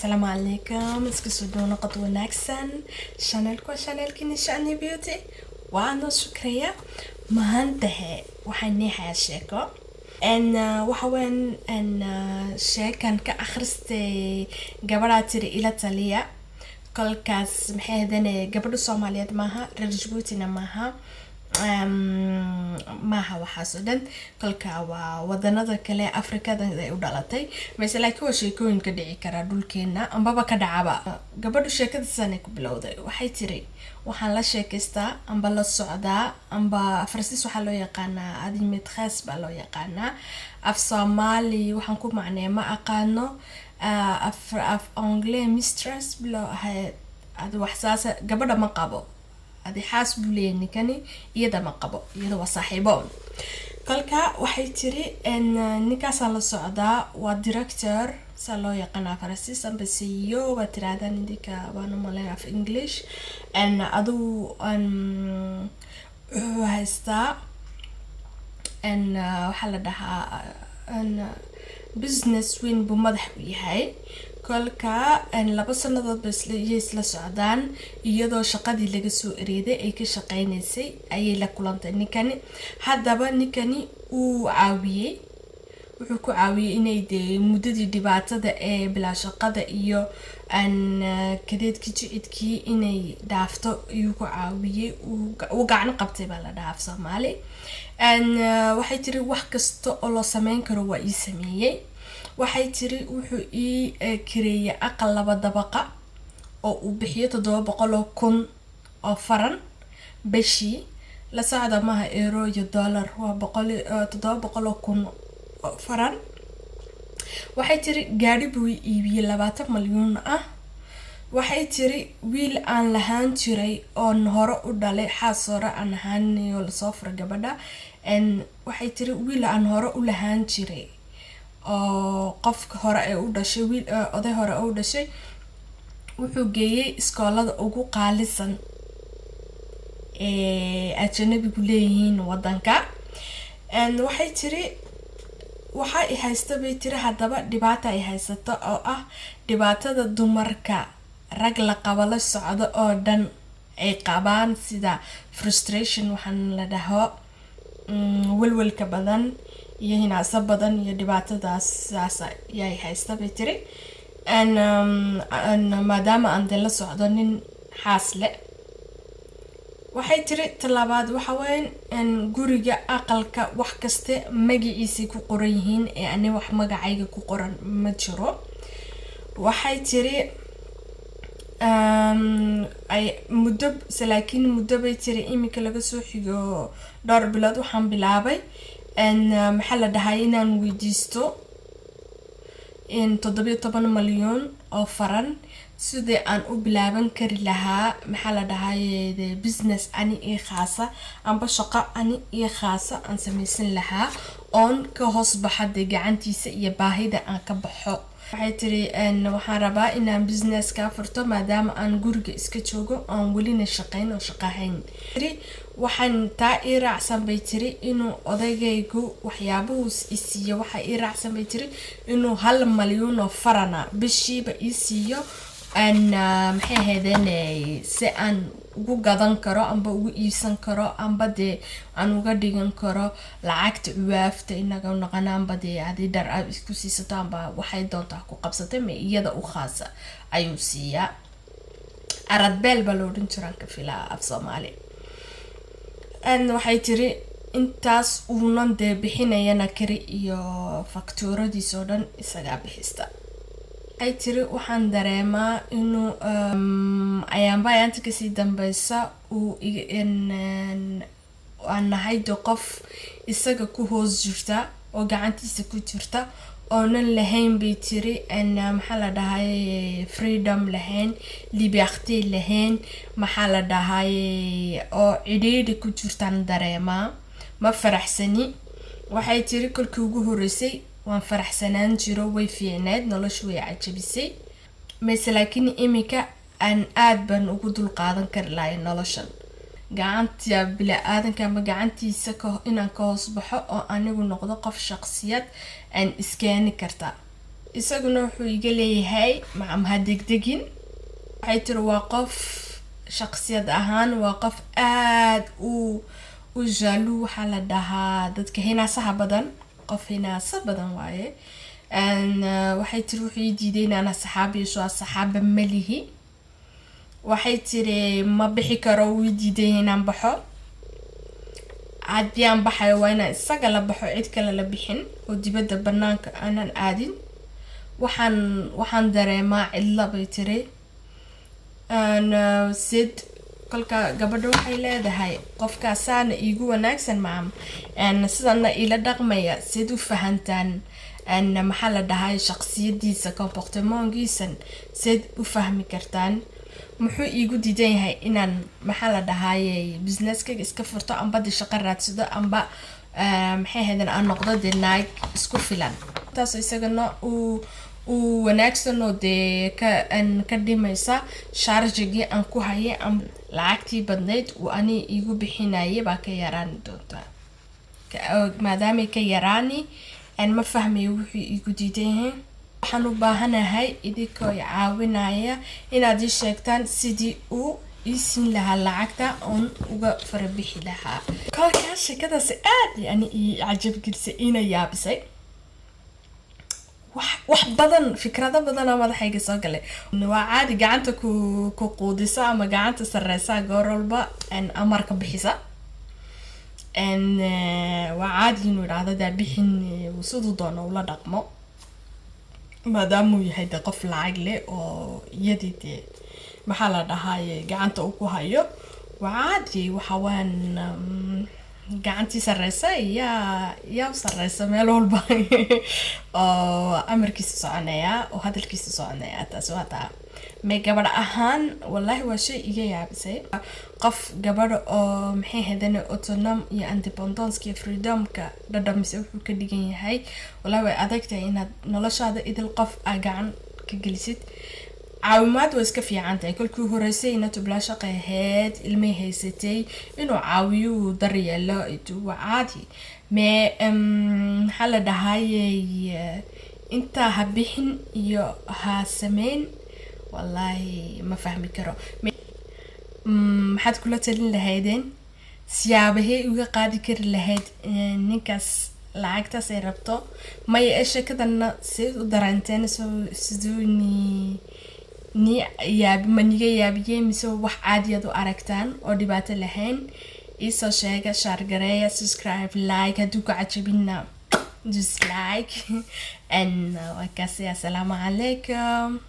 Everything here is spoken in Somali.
Asalaamu calaykum, isku soo dhow noqod wanaagsan. Channelku waa channelkiina Shani Beauty, waana Shukriya. Maantahe waxaan neexayaa sheeko n waxa weyn n sheekan ka akhristay gabadhaa tiri ila taliya. Kolkaas maxay ahaydeen, gabadha Soomaaliyeed maaha, reer Jabuutina maaha, maaha waxaas oo dhan. Kolka waa wadanada kale Afrikada ay u dhalatay mise, laakiin waa sheekooyin ka dhici karaa dhulkeena ambaba ka dhacaba. Gabadhu sheekada sidanay ku bilowday. Waxay tiri, waxaan la sheekaystaa amba la socdaa amba Faransiis waxaa loo yaqaanaa adi maîtresse baa loo yaqaanaa. Af Soomaali waxaan ku macnee ma aqaano. Af anglais mistress bilo ahayd adi wax saasa. Gabadha ma qabo, adi xaas buu leeyahay ninkani, iyada ma qabo, iyada waa saaxiibo. Kolka waxay tiri, ninkaasaan la socdaa, waa director saa loo yaqaanaa Faransiis amba CEO waa tirahdaan idinka baan u malayn af English. Aduu wuxuu haystaa waxaa la dhahaa business weyn buu madax u yahay. Kolka 2 sanadood ba iyay isla socdaan. Iyadoo shaqadii laga soo ereeday ay ka shaqeynaysay ayay la kulantay ninkani. Haddaba ninkani uu caawiyey, wuxuu ku caawiyey inay dee muddadii dhibaatada ee bilaa shaqada iyo kadeedkii jicidkii inay dhaafto ayuu ku caawiyey. Uu gacno qabtay baa la dhahaa af Soomaali. Waxay tiri, wax kasta oo loo sameyn karo waa ii sameeyey. Waxay tiri, wuxuu ii kareeyay aqal laba dabaqa oo uu bixiyo 700,000 oo faran bishii. La socda, maaha euro iyo dollar, waa boqol 700,000 oo faran. Waxay tiri, gaadhi buu ii iibiyey 20 malyuun ah. Waxay tiri, wiil aan lahaan jiray oon hore u dhalay, xaas hore aan ahaanayo, lasoo furay gabadha. Waxay tiri, wiil aan hore u lahaan jiray oo qofka hore ee u dhashay, wiil oday hore u dhashay, wuxuu geeyey iskoolada ugu qaalisan ee ajanabigu leeyihiin wadanka. Waxay tiri, waxa i haysta bay tiri, haddaba dhibaata ay haysato oo ah dhibaatada dumarka rag la qabo la socdo oo dhan ay qabaan, sida frustration waxaan la dhaho, welwelka badan iyo hinaaso badan iyo dhibaatadaas saas yay haysta bay tiri, maadaama aan dee la socdo nin xaas le. Waxay tiri, talabaad waxa weyan guriga, aqalka, wax kaste magaciisay ku qoran yihiin ee ani wax magacayga ku qoran ma jiro. Waxay tiri, ay muddo laakiin muddo bay tiri iminka laga soo xigo dhowr bilood, waxaan bilaabay maxaa la dhahay inaan weydiisto 17 malyan oo faran sidii aan u bilaaban kari lahaa maxaa la dhahay business ani ii khaasa amba shaqo ani ii khaasa aan samaysan lahaa oon ka hoos baxa dee gacantiisa iyo baahida aan ka baxo. Waxay tiri, waxaan rabaa inaan business ka furto maadaama aan guriga iska joogo, aan welina shaqayn oo shaqahayn. Tiri, waxaan taa ii raacsan bay tiri inuu odaygaygu waxyaabuhu i siiyo, waxaa ii raacsan bay tiri inuu 1 malyuun oo farana bishiiba ii siiyo, maxay ahaydeen, si aan ugu gadan karo amba ugu iibsan karo amba dee aan uga dhigan karo lacagta cuwaafta inaga naqana, amba dee hadii dhar aad isku siisato amba waxay doontaa ku qabsatay, ma iyada u khaasa ayuu siiyaa. Aradbeel baa la odhan jiraan ka filaa af Soomaali. Waxay tiri, intaas uunan dee bixinayana kari iyo faktuuradiis oo dhan isagaa bixista. Waxay tiri, waxaan dareemaa inuu ayaanba ayaanta kasii dambeysa uu aan nahay de qof isaga ku hoos jirta oo gacantiisa ku jirta, oonan lahayn bay tiri, maxaa la dhahay, freedom lahayn, liberté lahayn, maxaa la dhahay, oo cidhiidhi ku jirtaan dareemaa. Ma faraxsani. Waxay tiri, kolkii ugu horreysay waan faraxsanaan jiro, way fiicneed noloshu, way cajabisay mayse, laakiin iminka aan aad baan ugu dulqaadan kari lahay noloshan gacanta bini-aadanka ama gacantiisa inaan ka hoos baxo oo anigu noqdo qof shaqsiyad aan iskeeni karta. Isaguna wuxuu iga leeyahay, "Macam, ha degdegin." Waxay tiri waa qof shaqsiyad ahaan waa qof aad u jaloux. Waxaa la dhahaa dadka hinaasaha badan, qof hinaasa badan waaye. Waxay tiri wuxuu ii diiday inaan asxaab yeesho, asxaaba malihi. Waxay tiri ma bixi karo, wuu ii diiday inaan baxo. Haddii aan baxayo, waa inaan isaga la baxo, cid kale la bixin oo dibadda banaanka aanan aadin. Waxaan dareemaa cidla, bay tiri. Sid kolka gabadha waxay leedahay, qofkaasaana iigu wanaagsan, macam, sidana iila dhaqmaya. Sid u fahantaan, maxaa la dhahay, shaqsiyadiisa, comportementgiisan sid u fahmi kartaan? Muxuu iigu diidan yahay inaan, maxaa la dhahayey, businesskayga iska furto, amba de shaqo raadsado, amba maxay ahaydeen, aan noqdo dee naag isku filan? Taas isagana uu wanaagsan oo dee ka dhimaysa chargegii aan ku hayay, lacagtii badnayd uu ani iigu bixinayay baa ka yaraani doontaa. Maadaamay ka yaraani, ma fahmayo wuxuu iigu diidan yahay. Waxaan u baahanahay idinkoo i caawinaya inaad ii sheegtaan sidii uu ii siin lahaa lacagta oon uga farabixi lahaa. Kolkaas sheekadaasi aad yani ii cajabgelisay, iina yaabisay. Wax badan, fikrado badanaa madaxayga soo galay. Waa caadi, gacanta ku quudisa ama gacanta sareysa goor walba amarka bixisa. Waa caadi inuu idhaahdo daa bixin, siduu doono ula dhaqmo, maadaamuu yahay de qof lacag leh oo iyadii dee, maxaa la dhahaye, gacanta uu ku hayo. Waa caadi, waxa waan gacantii sareysa yaa u sareysa meel walba oo amarkiisa soconaya oo hadalkiisa soconaya. Taas waa taa. May gabadh ahaan, wallahi, waa shay iga yaabisay. Qof gabadha oo, maxay ahaydeen, autonome iyo indépendance iyo freedomka dhadhamise wuxuu ka dhigan yahay, wallahi way adag tahay inaad noloshaada idil qof aa gacan ka gelisid. Caawimaad waa iska fiican tahay. Kolkii horeysay inatu bilaa shaqay ahayd, ilmay haysatay, inuu caawiyo, uu daryeelo, waa caadi. Mee maxaa la dhahayey, intaa ha bixin iyo ha sameyn, wallaahi ma fahmi karo. Maxaad kula talin lahaydeen? Siyaabahey uga qaadi kari lahayd ninkaas lacagtaas ay rabto? Maya, ee sheekadana see u dareenteen? Siduu ni yaab ma niga yaabiyey, mise wax caadiyaad u aragtaan oo dhibaato lahayn? Iisoo sheega, share gareeya, subscribe, like. Hadduu ku cajabina, dislike. And waa kaasi. Assalaamu calaykum.